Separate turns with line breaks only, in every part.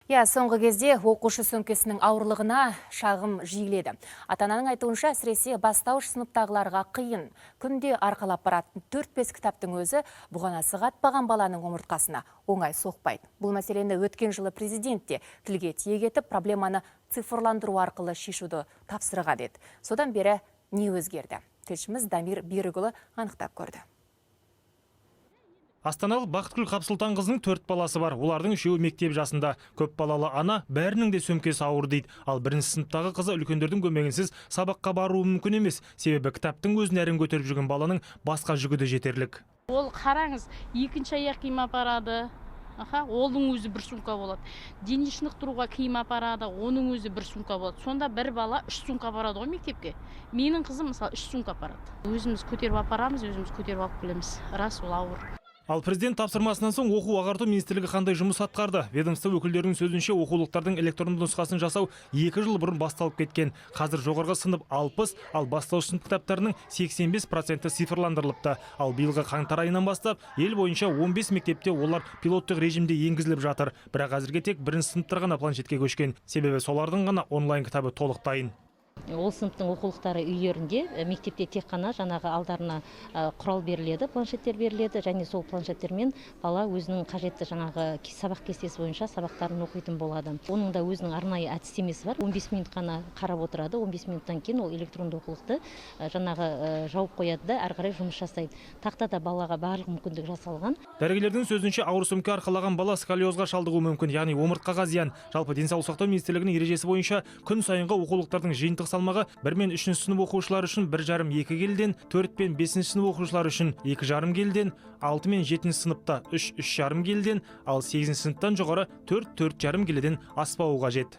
Иә, соңғы кезде оқушы сөмкесінің ауырлығына шағым жиіледі. Ата-ананың айтуынша, әсіресе бастауыш сыныптағыларға қиын. Күнде арқалап баратын 4-5 кітаптың өзі бұғанасы қатпаған баланың омыртқасына оңай соқпайды. Бұл мәселені өткен жылы президент те тілге тиек етіп, проблеманы цифрландыру арқылы шешуді тапсырған еді. Содан бері не өзгерді? Тілшіміз Дамир Берікұлы анықтап көрді.
Астаналық Бақытгүл Қапсұлтанқызының 4 баласы бар. Олардың үшеуі мектеп жасында. Көп балалы ана бәрінің де сөмкесі ауыр дейді. Ал бірінші сыныптағы қызы үлкендердің көмегінсіз сабаққа баруы мүмкін емес. Себебі кітаптың өзін әрең көтеріп жүрген баланың басқа жүгі де жетерлік.
Ол қараңыз, екінші аяқ киім апарады. Аха, оның өзі бір сумка болады. Дене шынықтыруға киім апарады, оның өзі бір сумка болады. Сонда бір бала 3 сумка апарады ғой мектепке. Менің қызым мысалы 3 сумка апарады. Өзіміз көтеріп апарамыз, өзіміз көтеріп алып келеміз. Рас, ол ауыр.
Ал президент тапсырмасынан соң оқу ағарту министрлігі қандай жұмыс атқарды? Ведомство өкілдерінің сөзінше, оқулықтардың электронды нұсқасын жасау 2 жыл бұрын басталып кеткен. Қазір жоғарғы сынып 60, ал бастауыш сынып кітаптарының 85% цифрландырылыпты. Ал биылғы қаңтар айынан бастап ел бойынша 15 мектепте олар пилоттық режимде енгізіліп жатыр. Бірақ әзірге тек бірінші сыныптар ғана планшетке көшкен. Себебі солардың ғана онлайн кітабы толық дайын.
Ол сыныптың оқулықтары үйлерінде, мектепте тек қана жаңағы алдарына құрал беріледі, планшеттер беріледі, және сол планшеттермен бала өзінің қажетті жаңағы сабақ кестесі бойынша сабақтарын оқитын болады. Оның да өзінің арнайы әдістемесі бар. 15 минут қана қарап отырады. 15 минуттан кейін ол электронды оқулықты жаңағы жауып қояды да әрі қарай жұмыс жасайды. Тақтада балаға барлық мүмкіндік жасалған.
Дәрігерлердің сөзінше, ауыр сөмке арқалаған бала сколиозға шалдығуы мүмкін, яғни омыртқаға зиян. Жалпы денсаулық сақтау министрлігінің ережесі бойынша күн сайынғы оқулықтардың жиынтық салмағы 1 мен 3 сынып оқушылары үшін 1,5-2 келіден, 4 пен 5 сынып оқушылары үшін 2,5 келіден, 6 мен 7 сыныпта 3-3,5 келіден, ал 8 сыныптан жоғары 4-4,5 келіден аспауы қажет.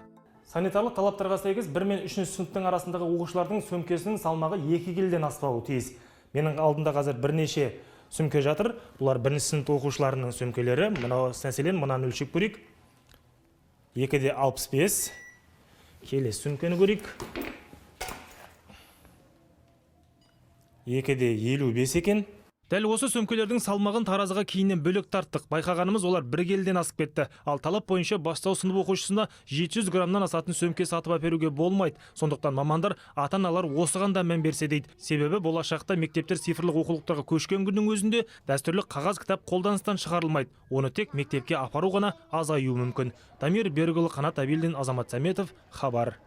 Санитарлық талаптарға сәйкес 1 мен 3 сыныптың арасындағы оқушылардың сөмкесінің салмағы 2 келіден аспауы тиіс. Менің алдымда қазір бірнеше сөмке жатыр. Бұлар бірінші сынып оқушыларының сөмкелері. Мынау, мәселен, мынаны өлшеп көрейік. 2,65. Келесі сөмкені көрейік. 2,55 екен. Дәл осы сөмкелердің салмағын таразыға кейіннен бөлек тарттық. Байқағанымыз, олар 1 келіден асып кетті. Ал талап бойынша бастауыш сынып оқушысына 700 граммнан асатын сөмке сатып әперуге болмайды. Сондықтан мамандар ата-аналар осыған да мән берсе дейді. Себебі болашақта мектептер цифрлық оқулықтарға көшкен күннің өзінде дәстүрлі қағаз кітап қолданыстан шығарылмайды. Оны тек мектепке апару ғана азаюы мүмкін. Дамир Берікұлы, Қанат Әбілдин, Азамат Сәметов, Хабар.